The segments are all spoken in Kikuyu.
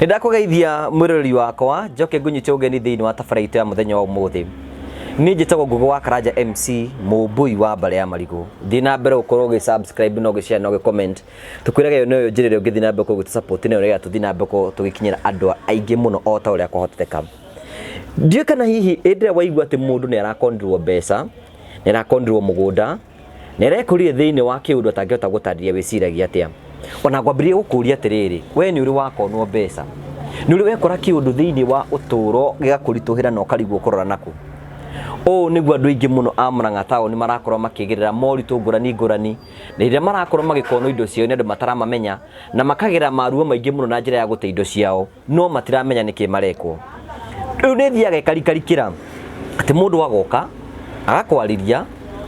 Nĩ ndakũgeithia mwĩroreri wakwa, njoke ngũnyite ũgeni thĩinĩ wa tabara itũ ya mũthenya wa ũmũthĩ. Niĩ njĩtagwo Ngũgĩ wa Karanja MC, mũmbũi wa mbarĩ ya marigũ. Thiĩ na mbere gũkorwo ũgĩ subscribe na ũgĩ share na ũgĩ comment. Tũkwĩraga ĩyo nĩyo njĩra ĩrĩa ũngĩthiĩ na mbere gũkorwo ũgĩtũ support nayo nĩgetha tũthiĩ na mbere gũkorwo tũgĩkinyĩra andũ aingĩ mũno o ta ũrĩa kwahoteka. Ndiũĩ kana hihi hĩndĩ ĩrĩa waigua atĩ mũndũ nĩ arakondirwo mbeca, nĩ arakondirwo mũgũnda, nĩ arekũrire thĩinĩ wa kĩũndũ atangĩhota gũtarĩria wĩciragia atĩa. Ona ngwambĩrĩria gũkũria atĩrĩrĩ, we nĩ ũrĩ wakonwo mbeca? Nĩ ũrĩ wekora kĩũndũ thĩinĩ wa ũtũũro gĩgakũritũhĩra na ũkarigwo ũkũrora nakũ? Ũũ nĩguo andũ aingĩ mũno a Murang'a taũni marakorwo makĩgerera moritũ ngũrani ngũrani, na rĩrĩa marakorwo magĩkonwo indo ciao nĩ andũ mataramamenya, na makagera maruo maingĩ mũno na njĩra ya gũte indo ciao, no matiramenya nĩkĩ marekwo. Rĩu nĩ ĩthiaga ĩkarikarikĩra atĩ mũndũ agoka agakwarĩria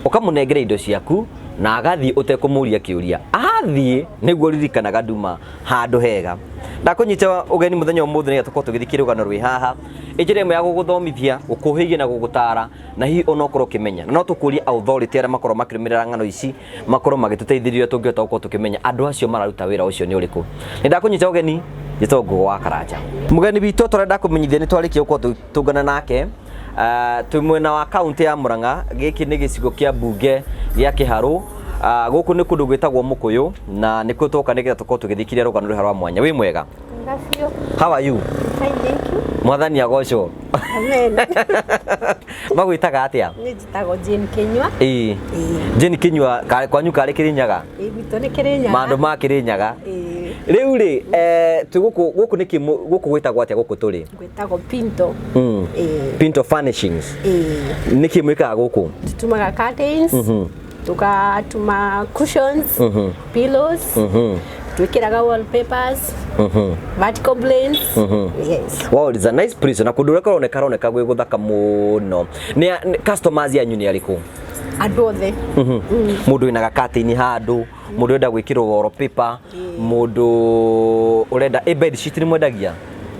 ũkamũnengera indo ciaku na agathiĩ ũtekũmũria kĩũria. Athiĩ nĩguo ririkanaga nduma handũ hega. Ndakũnyita ũgeni mũthenya ũmũthĩ nĩgetha tũkorwo tũgĩthiĩ kĩrũgano rwĩ haha. Ĩ njĩra ĩmwe ya gũgũthomithia, gũkũhĩgia na gũgũtara na hihi onokorwo ũkĩmenya. Na no tũkũrie authority arĩa makorwo makĩrũmĩrĩra ng'ano ici makorwo magĩtũteithĩrĩria tũngĩhota gũkorwo tũkĩmenya andũ acio mararuta wĩra ũcio nĩ ũrĩkũ. Nĩ ndakũnyita ũgeni, njĩtagwo Ngũgũ wa Karanja. Mũgeni witũ tũrenda kũmenyithia nĩ twarĩkia gũkorwo tũgĩtũngana nake. Twĩ mwena wa kaũntĩ ya Murang'a, gĩkĩ nĩ gĩcigo kĩa mbunge gĩa Kĩharũ. Gũkũ nĩ kũndũ gwĩtagwo Mũkũyũ na nĩkuo twoka nĩgetha tũkorwo tũgĩthikĩrĩria rũgano rũrĩa rwa mwanya. Wĩ mwega? Wega biũ. How are you? Fine, thank you. Mwathani agocwo. Amen. Magwĩtaga atĩa? Niĩ njĩtagwo Jane Kĩnyua. Ĩĩ. Ĩĩ. Jane Kĩnyua, kwanyu karĩ Kĩrĩnyaga? Ĩĩ, gwitũ nĩ Kĩrĩnyaga. Mandũ ma Kĩrĩnyaga. Ĩĩ. Rĩu rĩ, twĩ gũkũ, gũkũ nĩ kĩ, gũkũ gwĩtagwo atĩa gũkũ tũrĩ? Gwĩtagwo Pinto. Ĩĩ. Pinto Furnishings. Ĩĩ. Nĩkĩ mwĩkaga gũkũ? Tutumaga curtains. Tukatuma cushions, pillows. Twĩkĩraga wallpapers, vertical blinds. Yes. Wow, it's a nice place na kũndũ ũrĩa kũroneka roneka gwĩ gũthaka mũno. Nĩ customers anyu nĩ arĩkũ? Andũ othe. Mũndũ wĩna gakatĩini handũ, mũndũ ũrenda gwĩkĩrwo wallpaper, mũndũ ũrenda ĩ bed sheet nĩ mwendagia?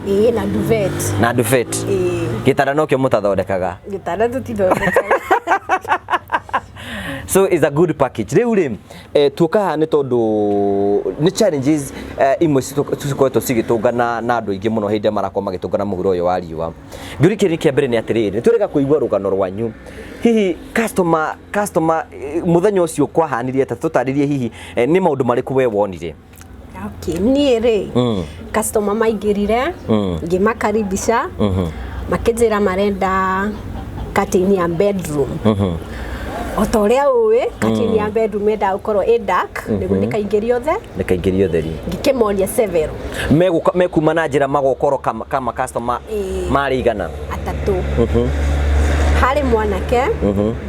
Ĩĩ, na duvet. Na duvet. Ĩĩ. Gĩtanda nokĩo mũtathondekaga. Gĩtanda tũtithondekaga. So it's a good package. Rĩu rĩ, tuoka haha nĩ tondũ nĩ challenges imwe cikoretwo cigĩtũngana na andũ aingĩ mũno hĩndĩ ĩrĩa marakorwo magĩtũngana mũhuro ũyũ wa riũa. Ngĩũria kĩũria kĩa mbere nĩ atĩrĩrĩ, nĩ tũrega kũigua rũgano rwanyu. Hihi customer mũthenya ũcio kwahanire atĩa? Tũtarĩrie hihi nĩ maũndũ marĩkũ we wonire? Okay, niĩ rĩ, customer maingĩrire, ngĩmakaribisha, makĩnjĩra marenda curtain ya bedroom. O ta ũrĩa ũĩ, curtain ya bedroom yendaga gũkorwo ĩ dark nĩguo ndĩkaingĩrie ũtheri. Ndĩkaingĩrie ũtheri. Ngĩkĩmonia several. Megũka mekuma na njĩra magokoro kama customer marĩ igana? Atatũ. Harĩ mwanake,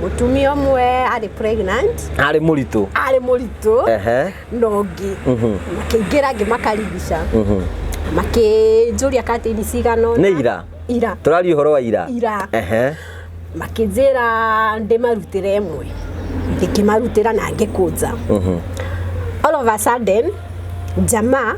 mũtumia ũmwe arĩ pregnant. Arĩ mũritũ. Arĩ mũritũ. Na ũngĩ. Makĩingĩra ngĩmakaribisha. Makĩnjũria curtain cigana ũna. Nĩ ira? Ira. Tũraria ũhoro wa ira? Ira. Makĩnjĩra ndĩmarutĩre ĩmwe. Ngĩkĩmarutĩra na ngĩkũnja. All of a sudden, jamaa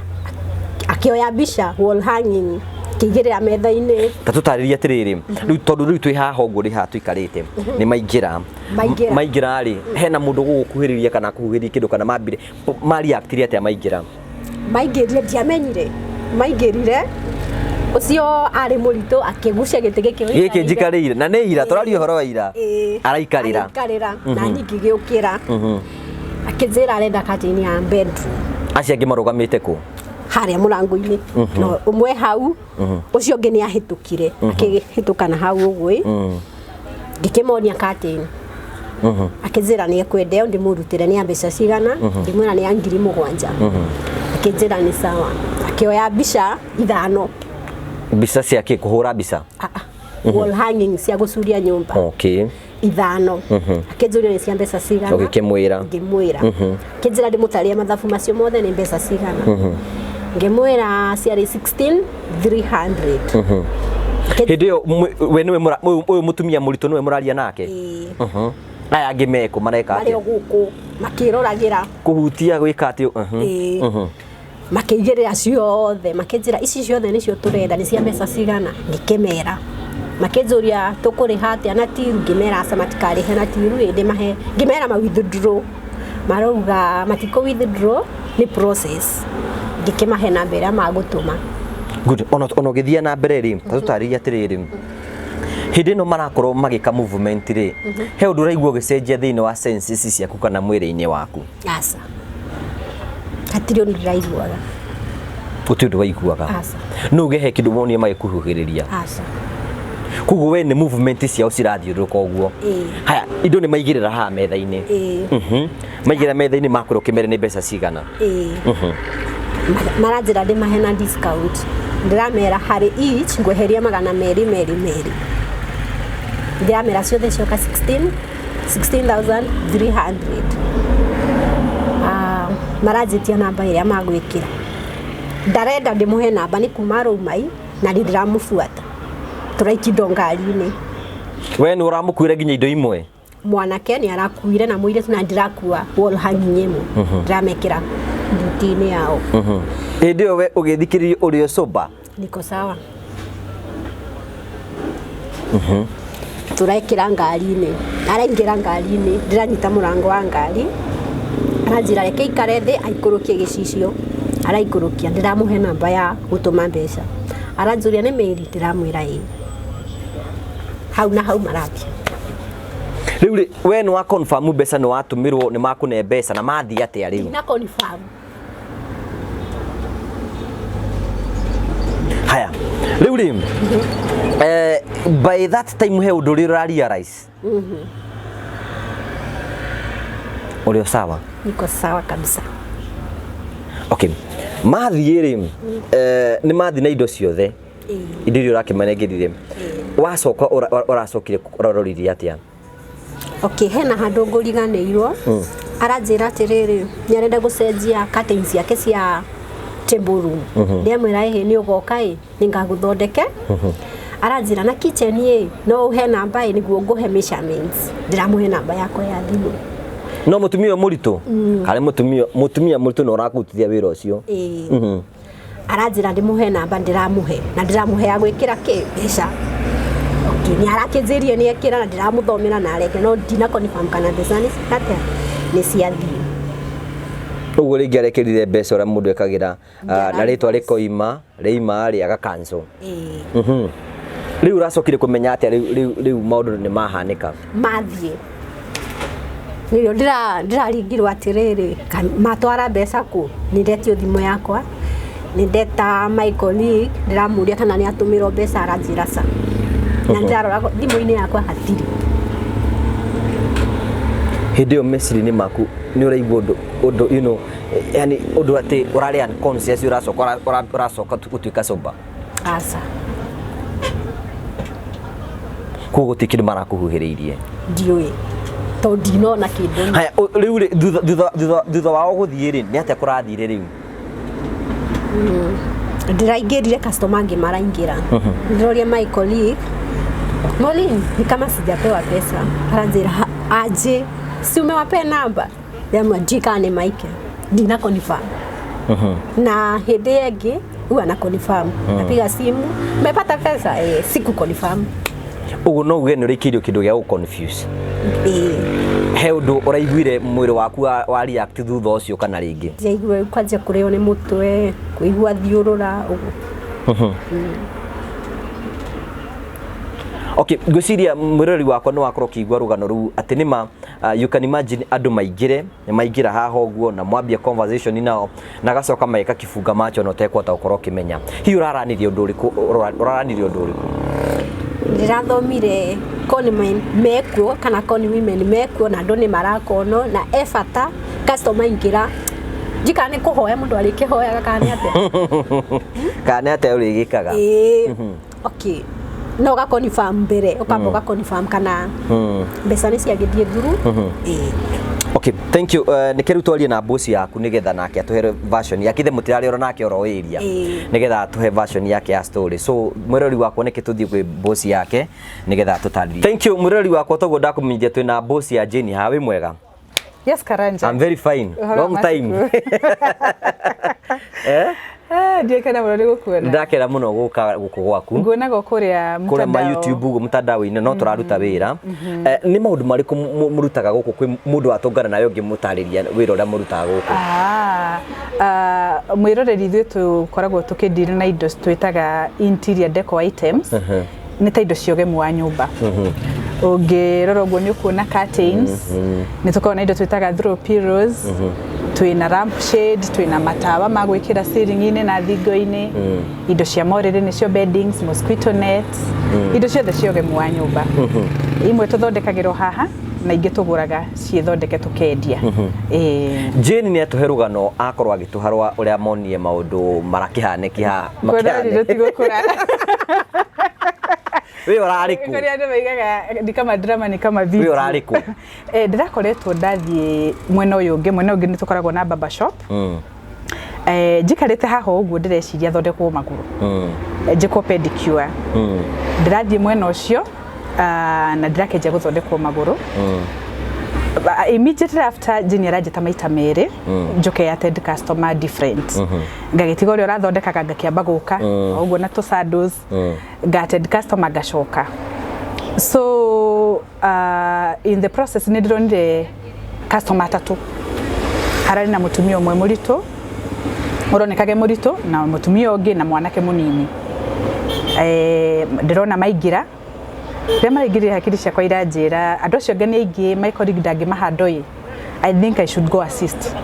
akĩoya mbica wall hanging, akĩigĩrĩra metha-inĩ. Ta tũtarĩrie atĩrĩrĩ, rĩu tondũ rĩu twĩ haha ũguo rĩ haha tũikarĩte, nĩ maingĩra. Maingĩra. Maingĩra rĩ, hena mũndũ gũgũkuhĩrĩria kana akũhuhĩria kĩndũ kana mambire, ma react-ire atĩa maingĩra? Maingĩrire ndiamenyire. Maingĩrire, ũcio arĩ mũritũ akĩgucia gĩtĩ gĩkĩ Gĩkĩ njikarĩire, na nĩ ira, tũraria ũhoro wa ira. Ĩĩ. Araikarĩra. Araikarĩra, na niĩ ngĩgĩũkĩra. Akĩnjĩra arenda curtain ya bedroom. Acio angĩ marũgamĩte kũ? Harĩa mũrango-inĩ. No ũmwe hau, ũcio ũngĩ nĩ ahĩtũkire, akĩhĩtũka na hau ũguo ĩ. Ngĩkĩmonia curtain. Akĩnjĩra nĩ ekwenda ĩyo ndĩmũrutĩre nĩ ya mbeca cigana, ngĩmwĩra nĩ ya 7,000. Akĩnjĩra nĩ sawa. Akĩoya mbica ithano. Mbica cia kĩ? Kũhũra mbica? Ah, ah. Wall hanging cia gũcuria nyũmba. Ithano. Akĩnjũria nĩ cia mbeca cigana. Ũgĩkĩmwĩra. Ngĩmwĩra. Akĩnjĩra ndĩmũtarĩrie mathabu macio mothe nĩ mbeca cigana. Ngĩmwĩra ciarĩ 16,300. Hĩndĩ ĩyo we nĩwe ũyũ mũtumia mũritũ nĩwe mũraria nake? Ĩĩ. Aya angĩ mekũ mareka Marĩ atĩa? o gũkũ makĩroragĩra. Kũhutia gwĩka atĩ? Ĩĩ. Makĩigĩrĩra ciothe, makĩnjĩra ici ciothe nĩcio tũrenda, nĩ cia mbeca cigana? Ngĩkĩmera. Makĩnjũria tũkũrĩha atĩa na tiru, ngĩmera aca matikarĩhe na tiru, ĩ ndĩmahe, ngĩmera ma withdraw. Marauga matikũ withdraw nĩ process. Ngĩkĩmahe namba ĩrĩa magũtũma. Good. Ona ũgĩthiĩ na mbere rĩ, ta tũtarĩrie atĩrĩrĩ, hĩndĩ ĩno marakorwo magĩka movement rĩ, he ũndũ ũraigua ũgĩcenjia thĩinĩ wa senses ciaku kana mwĩrĩ-inĩ waku? Aca, hatirĩ ũndũ ndĩraiguaga. Gũtirĩ ũndũ waiguaga? Aca. No uge he kĩndũ wonire magĩkũhuhĩrĩria? Aca. Koguo we nĩ movement ciao cirathiũrũrũka ũguo? Ĩĩ. Haya, indo nĩ maigĩrĩra haha metha-inĩ? Ĩĩ. Maigĩrĩra metha-inĩ, makwĩra ũkĩmere nĩ mbeca cigana? Ĩĩ. Maranjĩra ndĩmahe na discount. Ndĩramera harĩ each ngweheria 200 merĩ merĩ. Ndĩramera ciothe cioka 16 16,300. Ah, maranjĩtia namba ĩrĩa magwĩkĩra. Ndarenda ndĩmũhe namba nĩ kuma raumai na nĩ ndĩramũbuata, tũraikindo ngari-inĩ. We nĩ ũramũkuĩra nginya indo imwe? Mwanake nĩ arakuire na mũirĩtu, na ndirakua wall hanging ĩmwe, ndĩramekĩra mbuti-inĩ yao. Hĩndĩ ĩyo we ũgĩthikĩrĩria ũrĩ o sober? Niko sawa. Tũrekĩra ngari-inĩ, araingĩra ngari-inĩ, ndĩranyita mũrango wa ngari, aranjĩra reke ikare thĩ aikũrũkie gĩcicio. Araikũrũkia, ndĩramũhe namba ya gũtũma mbeca. Aranjũria nĩ mĩri, ndĩramwĩra ĩĩ. Hau na hau marathiĩ. Rĩu rĩ, we nĩ wa confirm mbeca nĩ watũmĩrwo, nĩ makũne mbeca na mathiĩ atĩa rĩu? Na confirm. Haya, rĩu rĩ, by that time he ũndũ ũrĩa ũra realize ũrĩ o sawa? Niko sawa kabisa. Okay, mathiĩ rĩ, nĩ mathiĩ na indo ciothe? Ĩĩ. Indo iria ũrakĩmanengerire, wacoka ũracokire ũraroririe atĩa? Okay, hena handũ ngũriganĩirwo. Aranjĩra atĩrĩrĩ, nĩ arenda gũcenjia curtains ciake cia table room. Ndĩamwĩra ĩhĩ, nĩ ũgoka ĩ, nĩ ngagũthondeke. Aranjĩra na kitchen ĩ, no ũhe namba ĩ, nĩguo ngũhe measurements. Ndĩramũhe namba yakwa ya thimũ. No mũtumia ũyũ mũritũ karĩ mũtumia mũritũ na ũrakũrutithia wĩra ũcio? Ĩĩ. Aranjĩra ndĩmũhe namba, ndĩramũhe na ndĩramũhe ya gwĩkĩra kĩ mbeca. Okay, nĩ arakĩnjĩrie nĩ ekĩra na ndĩramũthomera na areke, no ndina confirm kana mbeca nĩ atĩa nĩ ciathiĩ. Ũguo rĩngĩ arekĩrire mbeca ũrĩa mũndũ ekagĩra, na rĩtwa rĩkoima rĩima rĩ aga cancel. Ĩĩ. Rĩu ũracokire kũmenya atĩa rĩu maũndũ nĩ mahanĩka? Mathiĩ nĩrĩo ndĩraringirwo atĩrĩrĩ, matwara mbeca kũ. Nĩ ndetio thimũ yakwa, nĩ ndeta my colleague, ndĩramũria kana nĩ atũmĩrwo mbeca, aranjĩra ca, na ndĩrarora thimũ-inĩ yakwa hatirĩ. Hĩndĩ ĩyo meciria-inĩ maku nĩ ũraigua ũndũ yani ũndũ atĩ ũrarĩ unconscious, ũracoka gũtuĩka sober? Aca. Koguo gũtirĩ kĩndũ marakũhuhĩrĩirie? Ndiũĩ, tondũ ndinona kĩndũ. Haya, rĩu rĩ, thutha wao gũthiĩ rĩ, nĩ atĩa kũrathire rĩu? Ndĩraingĩrire, customer angĩ maraingĩra, ndĩroria my colleague, "Molin, ni kama sijapewa pesa." Aranjĩra, "Aje, si umewapea namba?" Ndĩramwĩra ndiũĩ kana nĩ maike, ndina confirm. Na hĩndĩ ĩyo ĩngĩ huwa na confirm, napiga simu, "Umepata pesa?" Eh, siku confirm. Ũguo no uge nĩ ũrĩkĩirio kĩndũ gĩa gũ confuse? Ĩĩ. He ũndũ ũraiguire mwĩrĩ waku wa react thutha ũcio kana rĩngĩ? Ndiaigua, kwanjia kũrĩo nĩ mũtwe, kũigua thiũrũra ũguo. Okay, ngwĩciria mwĩroreri wakwa nĩ wakorwo ũkĩigua rũgano rũu atĩ nĩma, you can imagine andũ maingĩre, nĩ maingĩra haha ũguo na mwambia conversation nao na gacoka magĩka kibunga macho na ũtekũhota gũkorwo ũkĩmenya. Hihi ũraranĩria ũndũ ũrĩkũ? Ũraranĩria ũndũ ũrĩkũ? Ndĩrathomire con men mekuo kana con women mekuo, na andũ nĩ marakonwo na e bata customer aingĩra njikara nĩ kũhoya mũndũ arĩkĩhoyaga kana nĩ atĩa. Kana nĩ atĩa ũrĩgĩkaga? Ĩĩ, okay, no ũga confirm mbere, ũkamba ũga confirm kana mbeca nĩ ciagĩthiĩ through. Ĩĩ. Okay, thank you. Nĩkĩ rĩu twarie na boss yaku nĩgetha nake atũhe version yake, ithe mũtirarĩ oro nake oro area, nĩgetha atũhe version yake ya story. So mwĩrori wakwa, nĩkĩ tũthiĩ kwĩ boss yake nĩgetha atũtarĩrie. Thank you, mwĩrori wakwa, toguo ndakũmenyithia twĩna boss ya Jane haha. Wĩ mwega? Yes, Karanja. I'm very fine. Ũhoro Long wa time. matukũ? Eh? Ah, ndiakena mũno nĩ gũkuona. Ndakena mũno gũka gũkũ gwaku. Nguonaga kũrĩa kũrĩa ma mtandao. YouTube ũguo mtandao-inĩ no tũraruta wĩra. Nĩ maũndũ marĩkũ mũrutaga gũkũ kwĩ mũndũ watũngana nawe ũngĩmũtarĩria wĩra ũrĩa mũrutaga gũkũ? Ah, ah, mwĩroreri, ithuĩ tũkoragwo tũkĩndiri na indo twĩtaga interior decor items. Nĩ ta indo cia ũgemu wa nyũmba. Ũngĩrora ũguo nĩ ũkuona curtains, nĩ tũkoragwo na indo twĩtaga throw pillows, twĩna lamp shade, twĩna matawa ma gwĩkĩra ceiling-inĩ na thingo-inĩ, indo cia morĩrĩ nĩcio beddings, mosquito nets, indo ciothe cia ũgemu wa nyũmba. Imwe tũthondekagĩrwo haha na ingĩ tũgũraga ciĩthondeke tũkendia. Ĩĩ. Jane nĩ atũhe rũgano akorwo agĩtũha rwa ũrĩa monire maũndũ marakĩhanĩki haha. Kwĩroreri rũtigũkũra. Wĩ ũrarĩ kũ? Kũrĩa andũ maigaga ni kama drama, ni kama vitu. Wĩ ũrarĩ kũ? Eh, ndĩrakoretwo ndathiĩ mwena ũyũ ũngĩ, mwena ũyũ ũngĩ nĩ tũkoragwo na barber shop. Eh, njikarĩte haha ũguo ndĩreciria thondekwo magũrũ. Eh, njĩkwo pedicure. Ndĩrathiĩ mwena ũcio, ah, na ndĩrakĩanjia gũthondekwo magũrũ. Immediately after, Jane aranjĩta maita merĩ njoke attend customer different, ngagĩtiga ũrĩa ũrathondekaga, ngakĩamba gũka o ũguo na tũ sandals, nga attend customer, ngacoka. So in the process nĩ ndĩronire customer atatũ. Hararĩ na mũtumia ũmwe mũritũ, ũronekage mũritũ, na mũtumia ũngĩ na mwanake mũnini. Eh, ndĩrona maingĩra, rĩrĩa maraingĩrire hakiri ciakwa iranjĩra andũ acio anga nĩ aingĩ, my colleague ndangĩmahandle ĩ, I think I should go assist.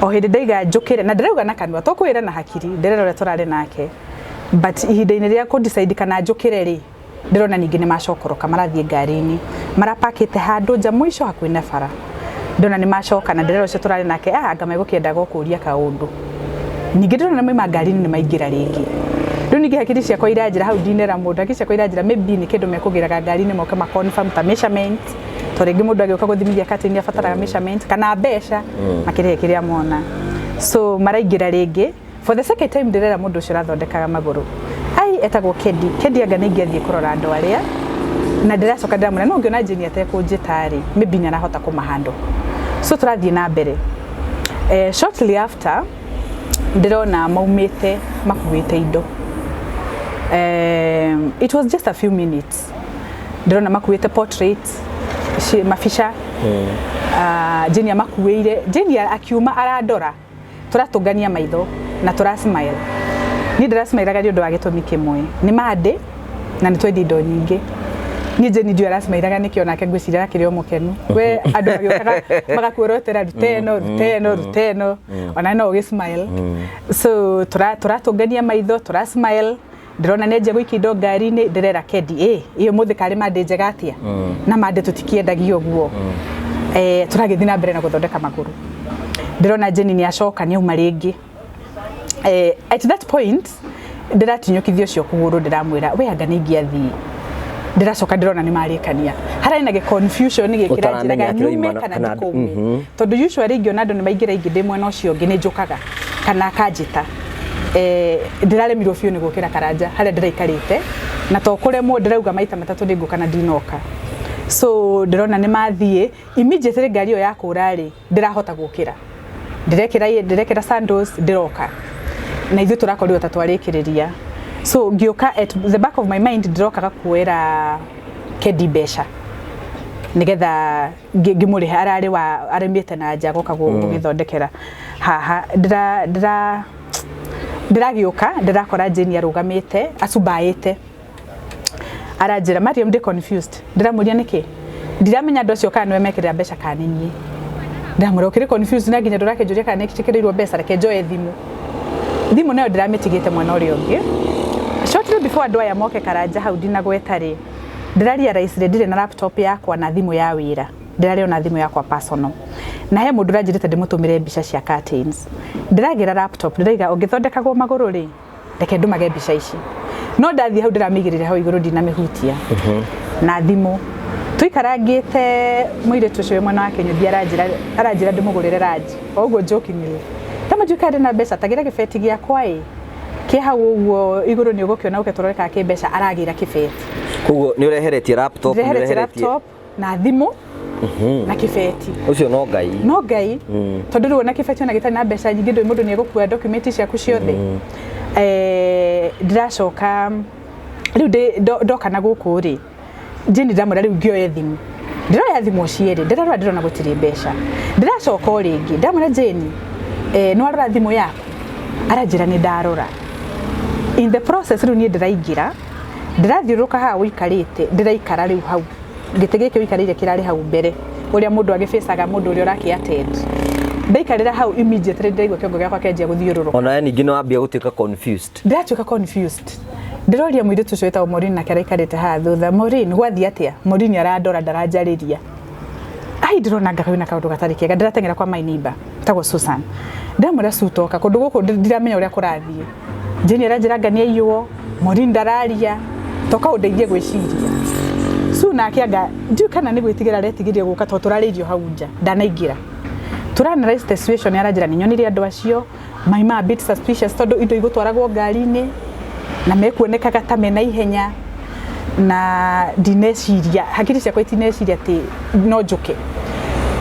O hĩndĩ ndaiga njũkĩre na ndĩrauga na kanua, to kwĩra na hakiri, ndĩrera ũrĩa tũrarĩ nake, but ihinda-inĩ rĩa kũ decide kana njũkĩre rĩ, ndĩrona ningĩ nĩ macokoroka marathiĩ ngari-inĩ, marapakĩte handũ nja mũico hakuhĩ na bara. Ndĩrona nĩ macoka na ndĩrera ũcio tũrarĩ nake, ah, anga megũkĩenda gũkũria kaũndũ. Ningĩ ndĩrona maima ngari-inĩ nĩ maingĩra rĩngĩ. Rĩu ningĩ hakiri ciakwa iranjĩra hau ndinera mũndũ, hakiri ciakwa iranjĩra maybe nĩ kĩndũ mekũgĩraga ngari-inĩ moke ma confirm ta measurement, to rĩngĩ mũndũ agĩũka gũthimithia curtain nĩ abataraga measurement kana mbeca makĩrĩhe kĩrĩa mona. So maraingĩra rĩngĩ for the second time. Ndĩrera mũndũ ũcio ũrathondekaga magũrũ, ai, etagwo Kendi, Kendi, anga nĩ ingĩathiĩ kũrora andũ arĩa, na ndĩracoka ndĩramwĩra no ngĩona Jane atekũnjĩta rĩ, maybe nĩ arahota kũmahandle. So tũrathiĩ na mbere. Eh, shortly after ndĩrona maumĩte makuĩte indo. It was just a few minutes, ndĩrona makuĩte portraits, mabica. Jane amakuĩire. Jane akiuma arandora, tũratũngania maitho na tũra smile. Niĩ ndĩrasmilaga nĩ ũndũ wa gĩtũmi kĩmwe, nĩ mandĩ na nĩ twendia indo nyingĩ. Niĩ Jane ndiũĩ arasmilaga nĩkĩ, onake ngwĩciria arakĩrĩ o mũkenu. We andũ magĩũkaga magakuorotera, ruta ĩno, ruta ĩno, ruta ĩno, ona no ũgĩ smile. So tũratũngania maitho, tũra smile. Ndĩrona nĩ anjia gũikia indo ngari-inĩ. Ndĩrera Kendi, ĩ ĩ ũmũthĩ karĩ mandĩ njega atĩa, na mandĩ tũtikĩendagia ũguo. Eh, tũragĩthiĩ na mbere na gũthondeka magũrũ. Ndĩrona Jane nĩ acoka, nĩ auma rĩngĩ. Eh, at that point ndĩratinyũkithia ũcio kũgũrũ, ndĩramwĩra we anga nĩ ingĩathiĩ. Ndĩracoka ndĩrona nĩ marĩkania, hararĩ na gĩ confusion Ũtaramenya gĩkĩranjĩraga kĩroima nyume kana ndikaume, tondũ usually ingĩona andũ nĩ maingĩra ingĩ ndĩ mwena ũcio ũngĩ nĩ njũkaga kana akanjĩta. Eh, ndĩraremirwo biũ nĩ gũkĩra Karanja harĩa ndĩraikarĩte, na to kũremwo, ndĩrauga maita matatũ nĩ ngũka na ndinoka. So ndĩrona nĩ mathiĩ. Immediately ngari ĩyo yakũra rĩ, ndĩrahota gũkĩra, ndĩrekĩra sandals, ndĩroka na ithuĩ tũrakorirwo ta twarĩkĩrĩria. So ngĩũka, at the back of my mind ndĩrokaga kuoera Kendi mbeca nigetha ngĩmũrĩhe, ararĩ wa arĩmĩte na nja goka gũgĩthondekera haha. Ndĩra ndĩragĩũka, ndĩrakora Jane arũgamĩte acumbaĩte, aranjĩra, "Mariam, ndĩ confused." Ndĩramũria nĩkĩ. "Ndiramenya andũ acio kana nĩwe mekĩrĩra mbeca kana nĩ niĩ." Ndĩramwĩra, "Ũkĩrĩ confused na nginya ndũrakĩnjũria kana nĩkĩrĩirwo mbeca? Reke njoe thimũ." Thimũ nayo ndĩramĩtigĩte mwena ũrĩa ũngĩ. Shortly before andũ aya moke Karanja hau ndinagweta rĩ, ndĩra realize ndirĩ na laptop yakwa na thimũ ya wĩra, ndĩrarĩ ona thimũ yakwa personal, na he mũndũ ũranjĩrĩte ndĩmũtũmĩre mbica cia curtains. Ndĩragĩra laptop, ndĩraiga ũngĩthondekagwo magũrũ rĩ, reke ndũmage mbica ici. No ndathiĩ hau ndĩramĩigĩrĩra hau igũrũ, ndinamĩhutia na thimũ. Tũikarangĩte, mũirĩtu ũcio wĩ mwena wa Kĩnyũthi aranjĩra ndĩmũgũrĩre ranji o ũguo jokingly. Ndamũnjũĩ kana ndĩ na mbeca, tagĩra gĩbeti gĩakwa ĩ kĩ hau ũguo igũrũ, nĩ ũgũkĩona ũke tũrore kana kĩ mbeca. Aragĩra kĩbeti. Koguo nĩ ũreheretie laptop? Ndĩreheretie laptop na thimũ. Na kĩbeti. Ũcio no Ngai. No Ngai, tondũ rĩu ona kĩbeti ona gĩtarĩ na mbeca nyingĩ, ndũĩ mũndũ nĩ egũkua document ciaku ciothe. Ndĩracoka rĩu ndoka na gũkũ rĩ, Jane ndamwĩra rĩu ngĩoye thimũ, ndĩroya thimũ cierĩ, ndĩrarora, ndĩrona gũtirĩ mbeca. Ndĩracoka o rĩngĩ ndamwĩra, "Jane, nĩ warora thimũ yaku?" Aranjĩra, "Nĩ ndarora." In the process rĩu niĩ ndĩraingĩra, ndĩrathiũrũrũka haha ũikarĩte, ndĩraikara rĩu hau gĩtĩ gĩkĩ ũikarĩire kĩrarĩ hau mbere, ũrĩa mũndũ agĩbĩcaga mũndũ ũrĩa ũrakĩ attend. Ndaikarĩra hau, immediately ndĩraigua kĩongo gĩakwa kĩanjia gũthiũrũrũka. Ona we ningĩ nĩ wambia gũtuĩka confused. Ndĩratuĩka confused. Ndĩroria mũirĩtu ũcio wĩtagwo Maureen, nake araikarĩte haha thutha, "Maureen, gwathiĩ atĩa?" Maureen arandora, ndaranjarĩria. Ai, ndĩrona anga kwĩna kaũndũ gatarĩ kega. Ndĩrateng'era kwa my neighbor wĩtagwo Susan, ndĩramwĩra, "Su, toka kũndũ gũkũ, ndiramenya ũrĩa kũrathiĩ. Jane aranjĩra anga nĩ aiywo, Maureen ndararia, toka ũndeithie gwĩciria." Su nake anga ndiũĩ kana nĩ gwĩtigĩra aretigĩria gũka, tondũ tũrarĩirio hau nja, ndanaingĩra. Tũra analyse the situation, aranjĩra nĩ nyonire andũ acio maima a bit suspicious, tondũ indo igũtwaragwo ngari-inĩ na mekuonekaga ta mena ihenya, na ndineciria, hakiri ciakwa itineciria atĩ no njũke.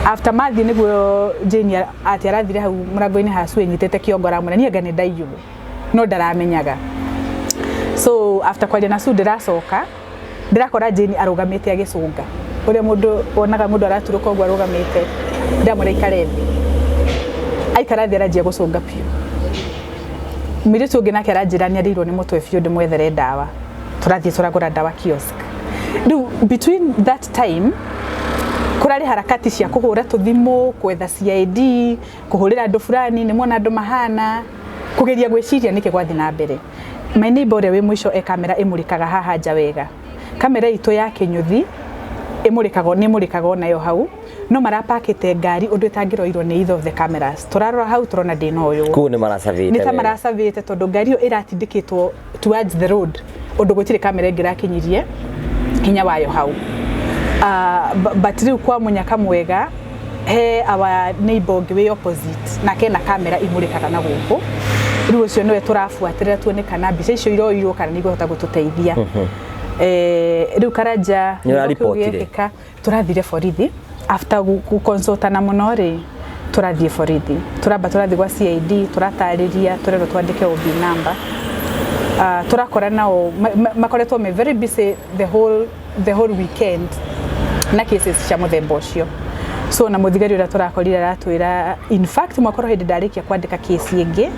After mathiĩ, nĩguo Jane atĩ arathire hau mũrango-inĩ hacu ĩnyitĩte kĩongo, aramwĩra niĩ anga nĩ ndaiywo, no ndaramenyaga. So after kwaria na Sue, ndĩracoka ndĩrakora Jane arũgamĩte agĩcũnga ũrĩa mũndũ wonaga mũndũ araturũka ũguo arũgamĩte. Ndamwĩra ikare thĩ, aikara thĩ, aranjia gũcũnga biũ. Mũirĩtu ũngĩ nake aranjĩra nĩ arĩirwo nĩ mũtwe biũ, ndĩmwethere ndawa. Tũrathiĩ tũragũra ndawa kiosk. Rĩu between that time kũrarĩ harakati cia kũhũra tũthimũ, gwetha CID, kũhũrĩra andũ fulani, nĩ mona andũ mahana kũgeria gwĩciria nĩkĩ gwathiĩ na mbere. My neighbor ũrĩa wĩ mũico e kamera ĩmũrĩkaga haha nja wega. Kamera itũ ya kĩnyũthi ĩmũrĩkaga, nĩ ĩmũrĩkaga onayo hau, no marapakĩte ngari ũndũ ĩtangĩroirwo nĩ either of the cameras. Tũrarora hau, tũrona ndĩnoywo. Kũu nĩ maracabĩte. Nĩ ta maracabĩte, tondũ ngari ĩyo ĩratindĩkĩtwo towards the road, ũndũ gũtirĩ kamera ĩngĩ ĩrakinyirie hinya wayo hau. But rĩu kwa mũnyaka mwega, he our neighbor ũngĩ wĩ opposite nake na kamera imũrĩkaga na gũkũ. Rĩu ũcio nĩwe tũrabuatĩrĩra tuone kana mbica icio iroirwo kana nĩ igũhota gũtũteithia. Rĩu Karanja, Nĩ nĩguo kĩu ũraribotire? gĩekĩka, tũrathire borithi after gũconsultana mũno rĩ. Tũrathiĩ borithi, tũramba tũrathiĩ gwa CID, tũratarĩria, tũrerwo twandĩke OB number. Tũrakora nao makoretwo me very busy the whole weekend na cases cia mũthemba ũcio. So na mũthigari ũrĩa tũrakorire aratwĩra, in fact, mwakorwo hĩndĩ ndarĩkia kwandĩka kesi ĩngĩ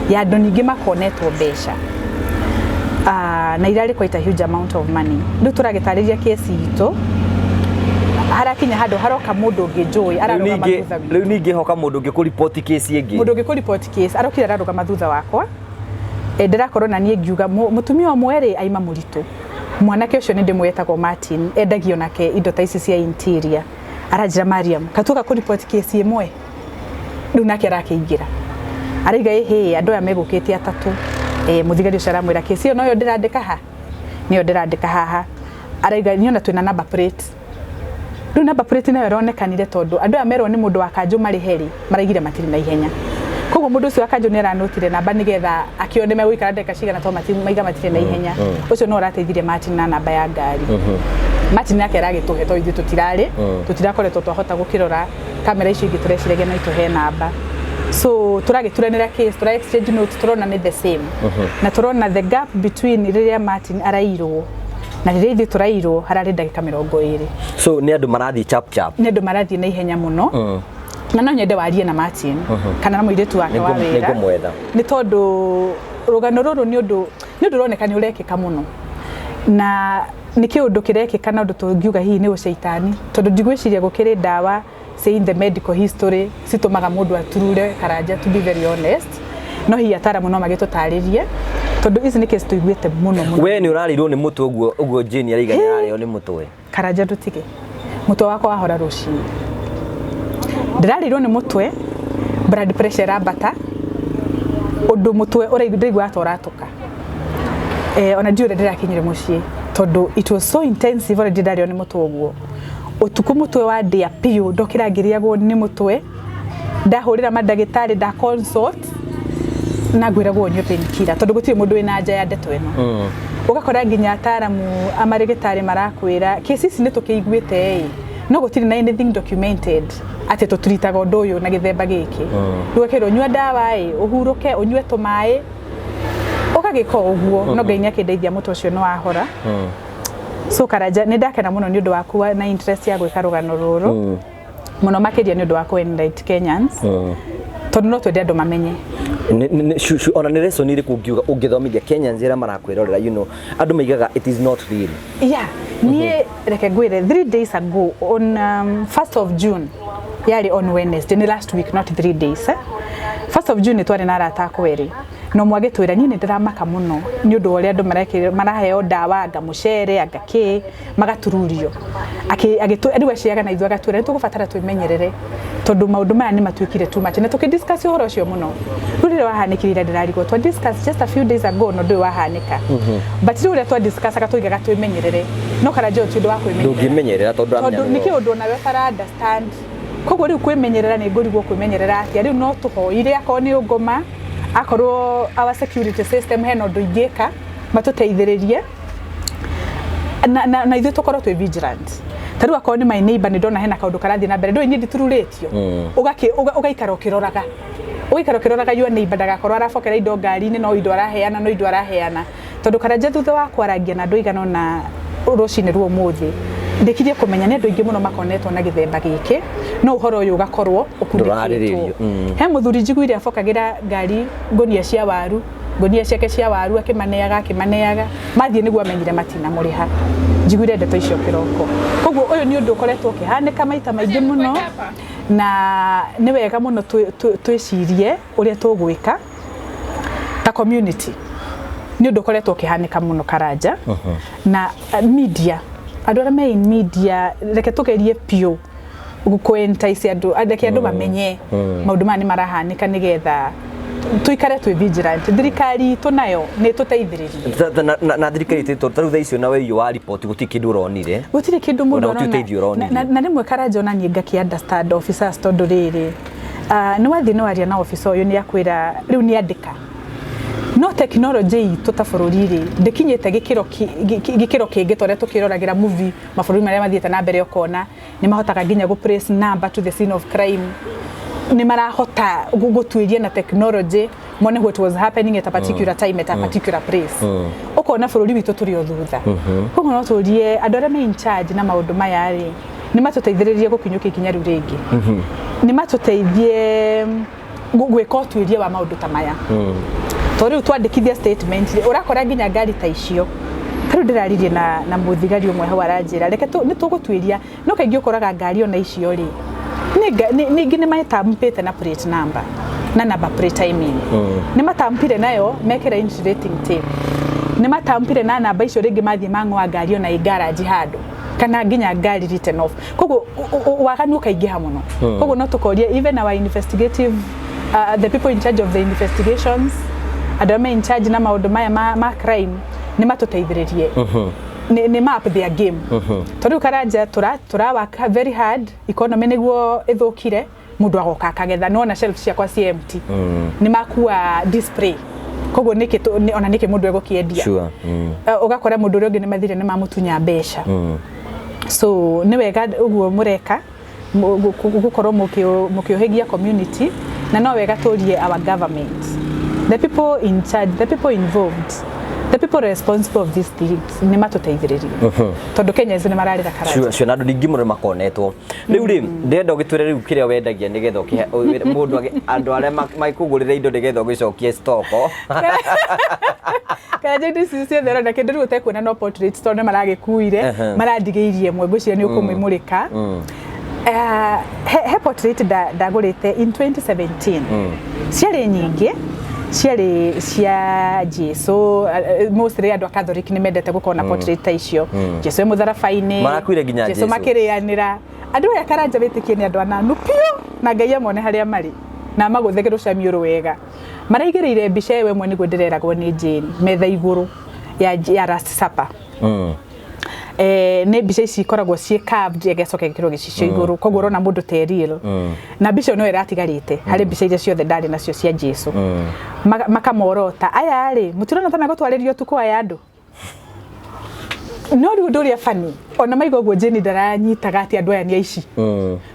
ya andũ ningĩ makonetwo mbeca, na irarĩ quite a huge amount of money. Rĩu tũragĩtarĩria kesi itũ, harakinya handũ haroka mũndũ ũngĩ njũĩ ararũgama thutha witũ. Rĩu ningĩ hoka mũndũ ũngĩ kũripoti kesi ĩngĩ. Mũndũ ũngĩ kũripoti case arokire ararũgama thutha wakwa. Ndĩrakorwo na niĩ ngiuga mũtumia ũmwe rĩ aima mũritũ, mwanake ũcio nĩ ndĩmwetagwo Martin, endagio nake indo ta ici cia interior. Aranjĩra, "Mariam, katuoka kũripoti kesi ĩmwe." Rĩu nake arakĩingĩra, araiga, "Ĩhĩ, andũ aya megũkĩte atatũ." Mũthigari ũcio aramwĩra, "Kesi ĩyo noyo ndĩrandĩka ha, nĩyo ndĩrandĩka haha." Araiga, "Niĩ ona twĩna number plate." Rĩu number plate nayo ĩronekanire, tondũ andũ aya merwo nĩ mũndũ wa kanjũ marĩhe rĩ, maraigire matirĩ na ihenya, koguo mũndũ ũcio wa kanjũ nĩ aranotire namba nĩgetha akĩone megũikara ndagĩka cigana, tondũ maiga matirĩ na ihenya. Ũcio no ũrateithirie Martin na namba ya ngari. Martin nake aragĩtũhe, tondũ ithuĩ tũtirarĩ, tũtirakoretwo twahota gũkĩrora kamera icio ingĩ, tũreciragia no itũhe namba. So tũragĩturanĩra case, tũra exchange notes, tũrona nĩ the same, na tũrona the gap between rĩrĩa Martin arairwo na rĩrĩa ithuĩ tũrairwo hararĩ ndagĩka 20. So nĩ andũ marathiĩ chap chap. Nĩ andũ marathiĩ na ihenya mũno, na no nyende warie na Martin kana na mũirĩtu wake wa wĩra. Nĩngũmwetha. Nĩ tondũ rũgano rũrũ nĩ ũndũ ũroneka nĩ ũrekĩka mũno, na nĩ kĩũndũ kĩrekĩka na ũndũ tũngiuga hihi nĩ ũcaitani, tondũ ndigwĩciria gũkĩrĩ ndawa, say in the medical history, citũmaga mũndũ aturure. Karanja, to be very honest, no hihi ataramu no magĩtũtarĩrie, tondũ ici nĩ case tũiguĩte mũno mũno. We nĩ ũrarĩirwo nĩ mũtwe ũguo ũguo Jane araiga nĩ ararĩo nĩ mũtwe? Karanja, ndũtige, mũtwe wakwa wahora rũcinĩ, ndĩrarĩirwo nĩ mũtwe, blood pressure ĩrambata ũndũ mũtwe ũraigua ndĩraigua ta ũratũka. Ona ndiũĩ ũrĩa ndĩrakinyire mũciĩ, tondũ it was so intensive already. Ndarĩo nĩ mũtwe ũguo ũtukũ, mũtwe wandĩa biũ, ndokĩra ngĩrĩagwo nĩ mũtwe, ndahũrĩra mandagĩtarĩ, nda consult na ngwĩragwo nyue painkiller, tondũ gũtirĩ mũndũ wĩna anja ya ndeto ĩno. Ũgakora nginya ataramu a marĩgĩtarĩ marakwĩra kesi ici nĩ tũkĩiguĩte ĩ, No gũtirĩ na anything documented atĩ tũturitaga ũndũ ũyũ na gĩthemba gĩkĩ. Rĩu ũkerwo nyua ndawa ĩ, ũhurũke, ũnyue tũmaĩ, ũgagĩka o ũguo. No Ngai nĩ akĩndeithia, mũtwe ũcio nĩ wahora. So Karanja, nĩ ndakena mũno nĩ ũndũ waku na interest ya gwĩka rũgano rũrũ, mũno makĩria nĩ ũndũ wa kũ-enlight Kenyans, tondũ no twende andũ mamenye. Ona nĩ lesson ĩrĩkũ ũngiuga ũngĩthomithia Kenyans arĩa marakwĩrorera? Andũ maigaga it is not real. Yeah, niĩ reke ngwĩre, 3 days ago, on 1st of June, yarĩ on Wednesday, nĩ last week, not 3 days, eh? 1st of June, nĩ twarĩ na arata akwa erĩ, na ũmwe agĩtwĩra, "Niĩ nĩ ndĩramaka mũno nĩ ũndũ wa ũrĩa andũ maraheo ndawa, anga mũcere, anga kĩ, magatururio." Rĩu aciaga na ithuĩ, agatwĩra nĩ tũgũbatara twĩmenyerere tondũ maũndũ maya nĩ matuĩkire too much, na tũkĩ discuss ũhoro ũcio mũno. Rĩu rĩrĩa wahanĩkire ira, ndĩrarigwo twa discuss just a few days ago na ũndũ ũyũ wahanĩka, but rĩu ũrĩa twa discussaga tũigaga twĩmenyerere, no Karanja, ũyũ ti ũndũ wa kwĩmenyerera. Ndũngĩmenyerera tondũ tondũ nĩ kĩũndũ onawe ũtara understand. Koguo rĩu kwĩmenyerera, nĩ ngũrigwo kwĩmenyerera atĩa. Rĩu no tũhoire akorwo nĩ ngoma, akorwo our security system hena ũndũ ingĩka matũteithĩrĩrie na ithuĩ tũkorwo twĩ vigilant. Ta rĩu akorwo nĩ my neighbor, nĩ ndona hena kaũndũ karathiĩ na mbere, ndũĩ niĩ nditururĩtio, ũgaikara ũkĩroraga your neighbor ndagakorwo arabokera indo ngari-inĩ, no indo araheana, no indo araheana. Tondũ Karanja, thutha wa kwarangia na andũ aigana ũna rũcinĩ rwa ũmũthĩ, ndĩkirie kũmenya nĩ andũ aingĩ mũno makonetwo na gĩthemba gĩkĩ, no ũhoro ũyũ ũgakorwo ũkunĩkĩtwo. Ndũrarĩrĩrio. He mũthuri njiguire abokagĩra ngari ngũnia cia waru, ngũnia ciake cia waru, akĩmaneaga akĩmaneaga, mathiĩ nĩguo amenyire matinamũrĩha. Njiguire ndeto icio kĩroko. Koguo ũyũ nĩ ũndũ ũkoretwo ũkĩhanĩka maita maingĩ mũno, na nĩ wega mũno twĩcirie ũrĩa tũgwĩka ta community. Nĩ ũndũ ũkoretwo ũkĩhanĩka mũno, Karanja, na media, andũ arĩa me in media, reke tũgerie biũ kũ-entice andũ, reke andũ mamenye maũndũ maya nĩ marahanĩka, nĩgetha tũikare twĩ vigilant. Thirikari itũ nayo nĩ ĩtũteithĩrĩrie. Na thirikari itũ, ta rĩu thaa icio na wĩiyũ wa riboti, gũtirĩ kĩndũ ũronire. Gũtirĩ kĩndũ mũndũ Ona gũtirĩ ũteithio ũronire. Na rĩmwe, Karanja, ona niĩ ngakĩ understand officers, tondũ rĩrĩ, nĩ wathiĩ nĩ waria na officer ũyũ, nĩ akwĩra rĩu nĩ andĩka, no technology itũ ta bũrũri rĩ, ndĩkinyĩte gĩkĩro kĩngĩ ta ũrĩa tũkĩroragĩra movie mabũrũri marĩa mathiĩte na mbere, ũkona nĩ mahotaga nginya gũ place number to the scene of crime, nĩ marahota gũtuĩria na technology mone what was happening at a particular time at a particular place. Ũkona bũrũri witũ tũrĩ o thutha. Koguo no tũrie andũ arĩa me in charge na maũndũ maya rĩ, nĩ matũteithĩrĩrie gũkinyũkia ikinya rĩu rĩngĩ, nĩ matũteithie gwĩka ũtuĩria wa maũndũ ta maya, to rĩu twandĩkithia statement rĩ, ũrakora nginya ngari ta icio. Rĩu ndĩraririe na mũthigari ũmwe hau, aranjĩra reke nĩ tũgũtuĩria, no kaingĩ ũkoraga ngari ona icio rĩ, ningĩ nĩ matampĩte na plate number na number plate, I mean, nĩ matampire nayo mekĩra insulating tape, nĩ matampire na namba icio, rĩngĩ mathiĩ mang'oa ngari ona ĩ garage handũ, kana nginya ngari written off. Koguo waganu ũkaingĩha mũno. Koguo no tũkoria even our investigative, the people in charge of the investigations, andũ arĩa me in charge na maũndũ maya ma crime, nĩ matũteithĩrĩrie nĩ map their game, tondũ rĩu, Karanja, tũra work very hard, economy nĩguo ĩthũkire, mũndũ agoka akagetha. Nĩwona shelf ciakwa ci empty, nĩ makua display. Koguo nĩkĩ ona nĩkĩ mũndũ egũkĩendia? Ũgakora mũndũ ũrĩa ũngĩ nĩ mathire, nĩ mamũtunya mbeca. So nĩ wega ũguo mũreka gũkorwo mũkĩũhĩgia community, na no wega tũrie our government, the people in charge, the people involved, the people responsible of these things, nĩ matũteithĩrĩrie, tondũ Kenyans nĩ mararĩra, Karanja. Sure, na andũ ningĩ mũno makonetwo. Rĩu rĩ, ndĩrenda ũgĩtwĩre rĩu kĩrĩa wendagia, nĩgetha ũkĩhe mũndũ andũ arĩa makũgũrĩra indo, nĩgetha ũgĩcokie stock. Karanja, indo ici ciothe ũrona, kĩndũ rĩu ũtekuona no portraits, tondũ nĩ maragĩkuire, marandigĩirie ĩmwe, ngwĩciria nĩ ũkũmĩmũrĩka. He portrait ndagũrĩte in 2017, ciarĩ nyingĩ, ciarĩ cia Jesu. Mostly andũ a Catholic nĩ mendete gũkorwo na portrait ta icio, Jesu e mũtharaba-inĩ. Marakuire nginya Jesu Jesu. Makĩrĩanĩra. Andũ aya, Karanja, wĩtĩkie nĩ andũ ananu piũ, na Ngai amone harĩa marĩ na magũthege rũcamiũ wega. Maraigĩrĩire mbica ĩyo ĩmwe, nĩguo ndĩreragwo nĩ Jane, metha igũrũ ya Last Supper. Nĩ mbica ici ikoragwo ciĩ carved, igacoka igĩkĩrwo gĩcicio igũrũ, koguo ũrona mũndũ ta e real. Na mbica ĩyo no ĩratigarĩte harĩ mbica iria ciothe ndarĩ nacio cia Jesu. Makamorota aya rĩ, mũtirona ta megũtwarĩrio ũtukũ aya andũ? No rĩu ũndũ ũrĩa bani ona maiga ũguo, Jane ndaranyitaga atĩ andũ aya nĩ aici,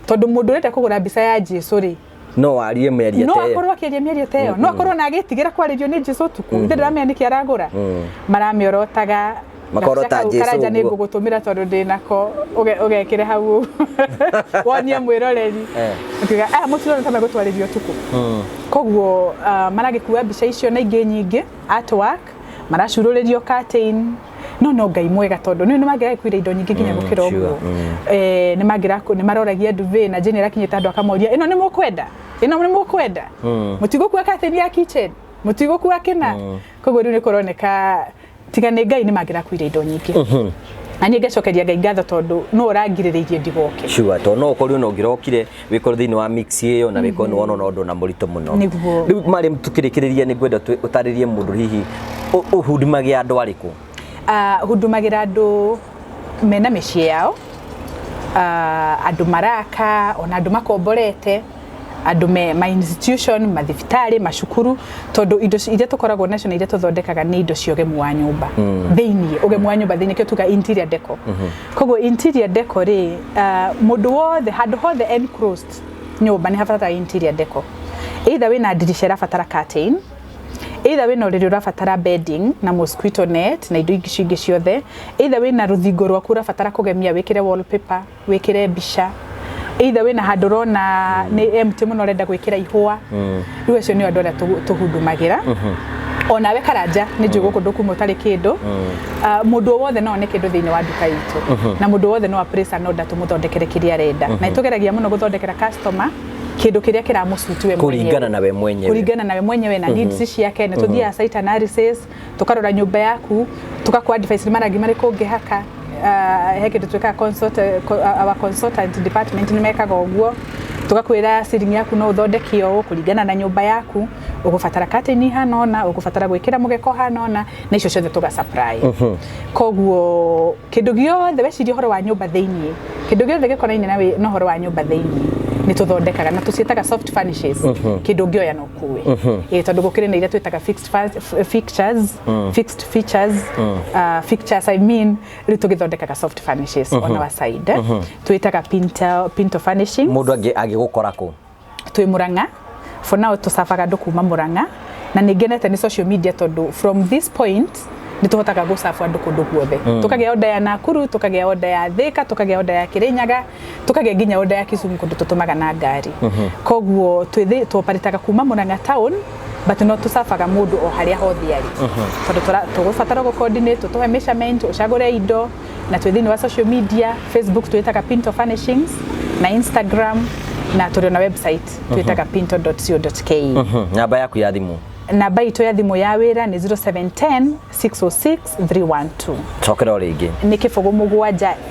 tondũ mũndũ ũrenda kũgũra mbica ya Jesu rĩ, no warie mĩario no ta ĩyo. Akorwo akĩaria mĩario ta ĩyo, no akorwo na agĩtigĩra kwarĩrio nĩ Jesu ũtukũ, ithe ndĩramenya nĩkĩ aragũra, maramĩorotaga. Makorota Gabica kau Jesu Karanja nĩ ũguo. Ngũgũtũmĩra tondũ ndĩnako ũgekĩre hau wonie mwĩroreri. Akiuga aya mũtirona ta megũtwarĩria ũtukũ. Koguo maragĩkua mbica icio na ingĩ nyingĩ, artwork, maracurũrĩrio curtain, no Ngai mwega, tondũ nĩ mangĩragĩkuire indo nyingĩ nginya gũkĩra ũguo. Nĩ maroragia duvet na Jane arakinyĩte andũ akamoria, "Ĩno nĩ mũkwenda? Ĩno nĩ mũkwenda? Mũtigũkua curtain ya kitchen? Mũtigũkua kĩna?" Koguo rĩu nĩ kũroneka tiga nĩ Ngai nĩ mangĩrakuire indo nyingĩ, na niĩ ngacokeria Ngai ngatho tondũ no ũrangirĩrĩirie ndigoke. Sure, tondũ no ũkorirwo na ũngĩrokire wĩkorwo thĩinĩ wa mix ĩyo na wĩkorwo nĩ wona ona ũndũ na mũritũ mũno. Nĩguo. Rĩu marĩ tukĩrĩkĩrĩria, nĩ ngwenda ũtarĩrie mũndũ hihi ũhundumagia andũ arĩkũ? Hundumagĩra andũ mena mĩciĩ yao, andũ maraka, ona andũ makomborete, andũ me ma institution, mathibitarĩ, macukuru, tondũ indo iria tũkoragwo nacio na iria tũthondekaga nĩ indo cia ũgemu wa nyũmba thĩiniĩ, ũgemu wa nyũmba thĩiniĩ, kĩo tuga interior decor. Koguo interior decor rĩ, mũndũ wothe, handũ hothe enclosed nyũmba nĩ habataraga interior decor, either wĩna ndirica ĩrabatara curtain, either wĩna ũrĩrĩ ũrabatara bedding na mosquito net na indo ingĩ icio ingĩ ciothe, either wĩna rũthingo rwaku ũrabatara kũgemia, wĩkĩre wallpaper, wĩkĩre mbica, either wĩna handũ ũrona nĩ empty mũno ũrenda gwĩkĩra ihũa. Rĩu acio nĩo andũ arĩa tũhundumagĩra. Onawe Karanja, nĩ njũĩ gũkũ ndũkuma ũtarĩ kĩndũ. Mũndũ o wothe no one kĩndũ thĩinĩ wa nduka itũ, na mũndũ wothe no a place an order tũmũthondekere kĩrĩa arenda, na nĩtũgeragia mũno gũthondekera customer kĩndũ kĩrĩa kĩramũsuit we mwenyewe. Kũringana na we mwenyewe. Kũringana na we mwenyewe na needs ciake. Nĩ tũthiaga site analysis, tũkarora nyũmba yaku, tũgakũ advice nĩ marangi marĩkũ ũngĩhaka. He kĩndũ twĩkaga consult, our consultant department nĩ mekaga ũguo, tũgakwĩra ceiling yaku no ũthondeke ũũ kũringana na nyũmba yaku, ũgũbatara curtain ihana ũna, ũgũbatara gwĩkĩra mũgeka ũhana ũna, na icio ciothe tũga supply. Koguo kĩndũ gĩothe weciria ũhoro wa nyũmba thĩiniĩ, kĩndũ gĩothe gĩkonainie na ũhoro wa nyũmba thĩiniĩ nĩ tũthondekaga, na tũciĩtaga soft furnishes, kĩndũ ũngĩoya na ũkue. Ĩĩ, tondũ gũkĩrĩ na iria twĩtaga fixed fixtures, fixed features, fixtures I mean. Rĩu tũgĩthondekaga soft furnishes on our side, twĩtaga Pinto Furnishings. Mũndũ angĩgũkora kũ? Twĩ Murang'a for now, tũcabaga andũ kuma Murang'a, na nĩ ngenete nĩ social media tondũ from this point nĩ tũhotaga gũcabu andũ kũndũ guothe. Tũkagĩa order ya Nakuru, tũkagĩa order ya Thika, tũkagĩa order ya Kirinyaga, tũkagĩa nginya order ya Kisumu kũndũ tũtũmaga na ngari. Koguo tũoparĩtaga kuma Murang'a town, but no tũcabaga mũndũ o harĩa hothe arĩ, tondũ tũgũbatara gũ coordinate, tũtũhe measurement, ũcagũre indo. Na twĩ thĩinĩ wa social media, Facebook twĩtaga Pinto Furnishings, na Instagram, na tũrĩ ona website twĩtaga pinto.co.ke. Namba yaku ya thimũ? Namba itũ ya thimũ ya wĩra nĩ 0710 606 312. Cokera o rĩngĩ. Nĩ 0 7 1 0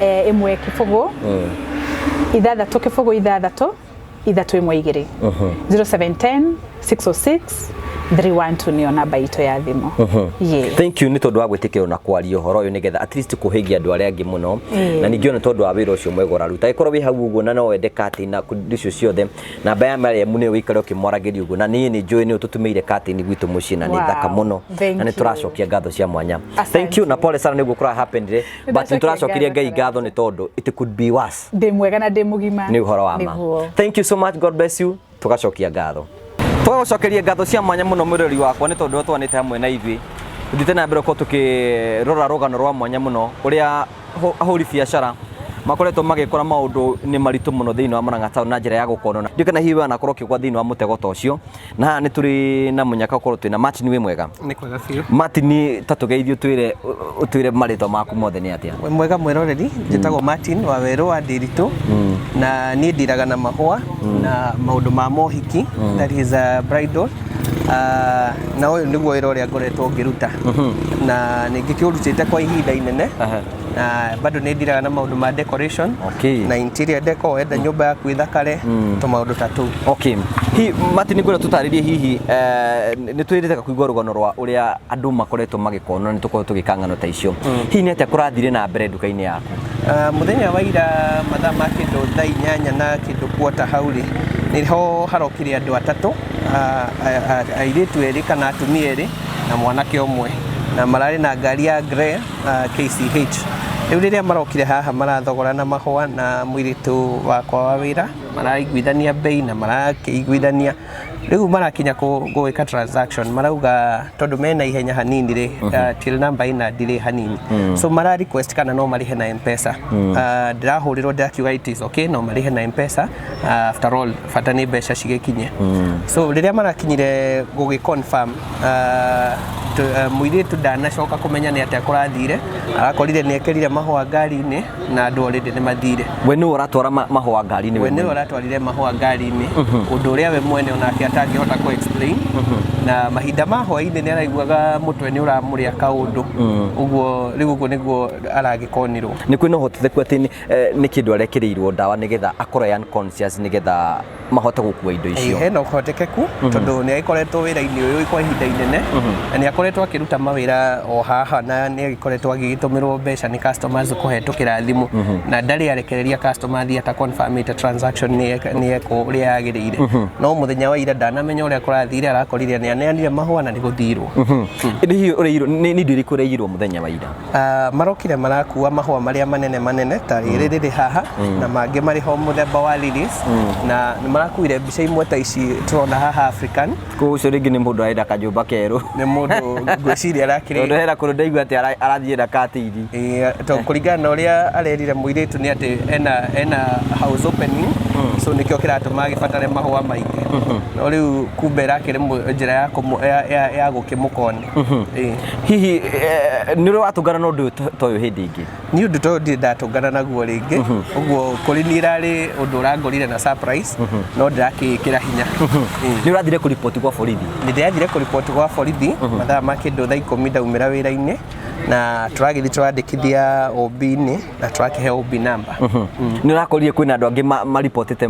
6 0 6 3 1 2, 0710 606 312 nĩyo namba itũ ya thimũ. Yeah. Thank you nĩ tondũ wa gwĩtĩkĩrwo na kwaria ũhoro ũyũ nĩgetha at least kũhĩgia andũ arĩa angĩ mũno, na ningĩ ona tondũ wa wĩra ũcio mwega ũraruta. Ĩkorwo wĩ hau ũguo na no wende curtain na indo icio ciothe, namba ya Mariam nĩyo wĩikare ũkĩmwaragĩria ũguo, na niĩ nĩ njũĩ nĩ ũtũtumĩire curtain gwitũ mũciĩ na nĩ thaka mũno. Thank Na nĩ you. tũracokia ngatho cia mwanya. Asante. Thank you na pole sana nĩguo kũra happened, but nĩ tũracokeria Ngai ngatho nĩ tondũ it could be worse. Ndĩ mwega na ndĩ mũgima. Nĩ ũhoro wa ma. Nĩguo. Thank you so much, God bless you. Tugacokia ngatho, tũgagũcokeria ngatho cia mwanya mũno mwĩrori wakwa nĩ tondũ twanĩte hamwe na ithuĩ tũthiĩte na mbere gũkorwo tũkĩrora rũgano rwa mwanya mũno ũrĩa ahũri biacara makoretwo magĩkora maũndũ nĩ maritũ mũno thĩinĩ wa Murang'a town na njĩra ya gũkonona. Ndiũ kana hihi we wanakorwo ũkĩgwa thĩinĩ wa mũtego ta ũcio. Na haha nĩ tũrĩ na mũnyaka ũkorwo twĩna Martin. Wĩ mwega? Nĩ kwega biũ. Martin, ta tũgeithie, ũtwĩre marĩtwa maku mothe nĩ atĩa? Wĩ mwega mwĩroreri, njĩtagwo Martin wa Werũ wa Ndĩritũ, na niĩ ndiraga na mahũa na maũndũ ma mohiki, that is a bridal. Na ũyũ nĩguo wĩra ũrĩa ngoretwo ngĩruta na nĩ ngĩkĩũrutĩte kwa ihinda inene, na bado nĩ ndiraga na maũndũ ma decoration na interior decor, wenda nyũmba yaku ĩthakare, tũmaũndũ ta tũu. Okay. Hi Martin, ngwenda tũtarĩrie hihi nĩ twĩrĩte kũigua rũgano rwa ũrĩa andũ makoretwo magĩkonwo, nĩ tũkoretwo tũgĩka ng'ano ta icio. Hihi nĩ atĩa kũrathire na mbere nduka-inĩ yaku? Mũthenya wa ira mathaa ma kĩndũ thaa 8 na kĩndũ quarter hau rĩ, nĩho harokire andũ atatũ, airĩtu erĩ kana atumia erĩ na mwanake ũmwe, na mararĩ na ngari ya grey, KCH. Rĩu rĩrĩa marokire haha marathogorana mahũa na mũirĩtu wakwa wa wĩra, maraiguithania bei na marakĩiguithania. Rĩu marakinya gwĩka transaction, marauga tondũ mena ihenya hanini rĩ, till number ĩna delay hanini, so mara request kana no marĩhe na M-Pesa. Ndĩrahũrĩrwo ndĩrakiuga it is okay, no marĩhe na M-Pesa, after all bata nĩ mbeca cigĩkinye. So rĩrĩa marakinyire gũgĩ confirm, mũirĩtu ndanacoka kũmenya nĩ atĩa kũrathire. Arakorire nĩ ekĩrire mahũa ngari-inĩ na andũ already nĩ mathire. We nĩwe ũratwara mahũa ngari-inĩ? We nĩwe ũratwarire mahũa ngari-inĩ, ũndũ ũrĩa we mwene onake atangĩhota kũ explain. Na mahinda ma hwaĩ-inĩ nĩ araiguaga mũtwe nĩ ũramũrĩa kaũndũ ũguo. Rĩu ũguo nĩguo aragĩkonirwo. Nĩ kwĩna ũhotekeku atĩ nĩ kĩndũ arekĩrĩirwo ndawa nĩgetha akorwo e unconscious, nĩgetha mahote gũkua indo icio? Hena ũhotekeku, tondũ nĩ agĩkoretwo wĩra-inĩ ũyũ kwa ihinda inene na nĩ akoretwo akĩruta mawĩra o haha, na nĩ agĩkoretwo agĩgĩtũmĩrwo mbeca nĩ customers kũhetũkĩra thimũ, na ndarĩ arekereria customer athiĩ ata confirmĩte transaction nĩ ekwo ũrĩa yagĩrĩire. No mũthenya wa ira ndanamenya ũrĩa kũrathire, arakorire nĩ aneanire mahũa na nĩ gũthirwo. Ĩndĩ hihi ũrĩirwo nĩ indo irĩkũ ũrĩirwo mũthenya wa ira? Marokire marakua mahũa marĩa manene manene ta rĩrĩ rĩrĩ haha, na mangĩ marĩ ho mũthemba wa lilies, na nĩ marakuire mbica imwe ta ici tũrona haha, African. Kũu ũcio rĩngĩ nĩ mũndũ arenda kanyũmba kerũ. Nĩ mũndũ ngwĩciria arakĩrĩ Tondũ hena kũndũ ndaigua atĩ arathiĩ na katĩiri. Ĩĩ, to kũringana na ũrĩa arerire mũirĩtu nĩ atĩ ena house opening, so nĩkĩo kĩratũma agĩbatare mahũa maingĩ. No rĩu kumbe ĩrakĩrĩ njĩra ya gũkĩmũkoni. Ĩĩ. Hihi nĩ ũrĩ watũngana na ũndũ ũyũ ta ũyũ hĩndĩ ĩngĩ? Niĩ ũndũ ta ũyũ ndirĩ ndatũngana naguo rĩngĩ. Ũguo kũrĩ niĩ ĩrarĩ ũndũ ũrangorire na surprise, no ndĩrakĩĩkĩra hinya. Ĩĩ. Nĩ ũrathire kũriboti gwa borithi? Nĩ ndĩrathire kũriboti gwa borithi mathaa ma kĩndũ thaa 10 ndaumĩra wĩra-inĩ, na tũragĩthiĩ tũrandĩkithia OB-inĩ na tũrakĩhe OB number. Nĩ ũrakorire kwĩna andũ angĩ maribotĩte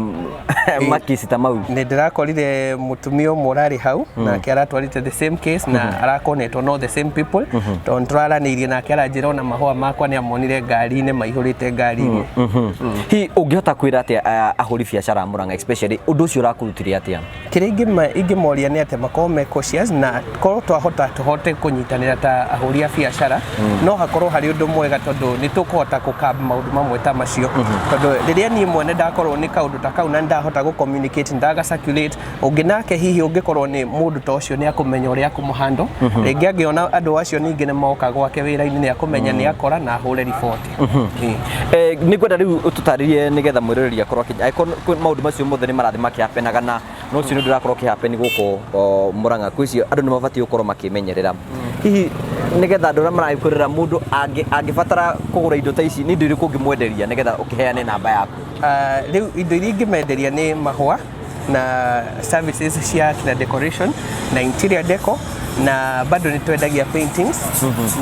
makesi ta mau? Nĩ ndĩrakorire mũtumia ũmwe ũrarĩ hau nake aratwarĩte the same case na arakonetwo no the same people, tondũ nĩtũraranĩirie nake aranjĩra ona mahũa makwa nĩ amonire ngari-inĩ, maihũrĩte ngari-inĩ. Hihi ũngĩhota kwĩra atĩa ahũri biacara a Murang'a, especially ũndũ ũcio ũrakũrutire atĩa? Kĩrĩa ingĩmoria nĩ atĩ makorwo me cautious, na korwo twahota tũhote kũnyitanĩra ta ahũri a biacara, no hakorwo harĩ ũndũ mwega, tondũ nĩ tũkũhota kũkab maũndũ mamwe ta macio. Tondũ rĩrĩa niĩ mwene ndakorwo nĩ kaũndũ ta kau na ndahota gũ communicate, ndaga circulate ũngĩ nake, hihi ũngĩkorwo nĩ mũndũ ta ũcio nĩ akũmenya ũrĩa akũmũhandle. Rĩngĩ angĩona andũ acio ningĩ nĩ moka gwake wĩra-inĩ, nĩ akũmenya nĩ akora na ahũre riboti. Ĩĩ. Nĩ ngwenda rĩu ũtũtarĩrie nĩgetha mwĩroreri akorwo angĩkorwo kwĩ maũndũ macio mothe nĩ marathiĩ makĩhapenaga, na no ũcio nĩ ũndũ ũrakorwo ũkĩhappen gũkũ Murang'a kwĩcio, andũ nĩ mabatiĩ gũkorwo makĩmenyerera. Hihi nĩgetha andũ arĩa maragĩkwĩrora, mũndũ angĩbatara kũgũra indo ta ici, nĩ indo irĩkũ ũngĩmwenderia nĩgetha ũkĩheane namba yaku? Rĩu indo iria ingĩmenderia nĩ mahũa na services cia kina decoration na interior deco, na bado nĩ twendagia paintings,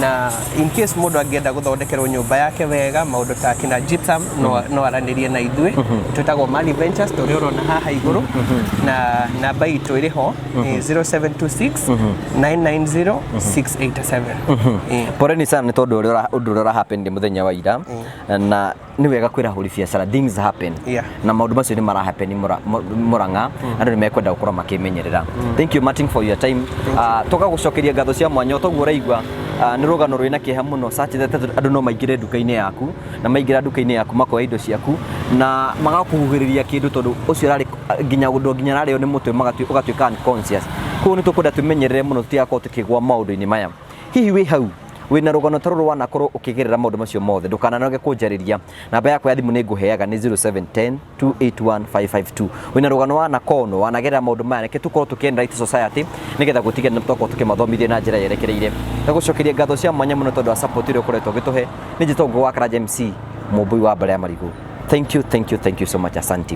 na in case mũndũ angĩenda gũthondekerwo nyũmba yake wega, maũndũ ta kina gypsum, no aranĩrie na ithuĩ. Twĩtagwo Mali Ventures, tũrĩa ũrona haha igũrũ, na namba itũ ĩrĩ ho nĩ 0726 990 687. Ĩĩ. Poleni sana nĩ tondũ ũndũ ũrĩa ũrahappen mũthenya wa ira, na nĩ wega kwĩra ahũri biacara things happen na maũndũ macio nĩ marahappen Murang'a, andũ nĩ mekwenda gũkorwo makĩmenyerera. Thank you, Martin, for your time. Tũgagũcokeria ngatho cia mwanya. Toguo ũraigua, nĩ rũgano rwĩna kĩeha mũno such that andũ no maingĩre nduka-inĩ yaku, na maingĩra nduka-inĩ yaku makoya indo ciaku na magakũhuhĩrĩria kĩndũ, tondũ ũcio ũrarĩ nginya ũndũ nginya ararĩo nĩ mũtwe, ũgatuĩka unconscious. Koguo nĩ tũkwenda twĩmenyerere mũno tũtigakorwo tũkĩgwa maũndũ-inĩ maya. Hihi wĩ hau wĩna rũgano ta rũrũ wanakorwo ũkĩgerera maũndũ macio mothe, ndũkananoge kũnjarĩria. Namba yakwa ya thimũ nĩ ngũheaga nĩ 0710 281 552. Wĩna rũgano wanakonwo wanagerera maũndũ maya, reke tũkorwo tũkĩ society nĩgetha gũtigĩrĩra nĩ twakorwo tũkĩmathomithia na njĩra yerekereire. Ngagũcokeria ngatho cia mwanya mũno tondũ wa support ĩrĩa ũkoretwo ũgĩtũhe. Nĩ njĩtagwo Ngũgĩ wa Karanja MC, mũmbui wa mbare ya marigũ. Thank you, thank you, thank you so much. Asante.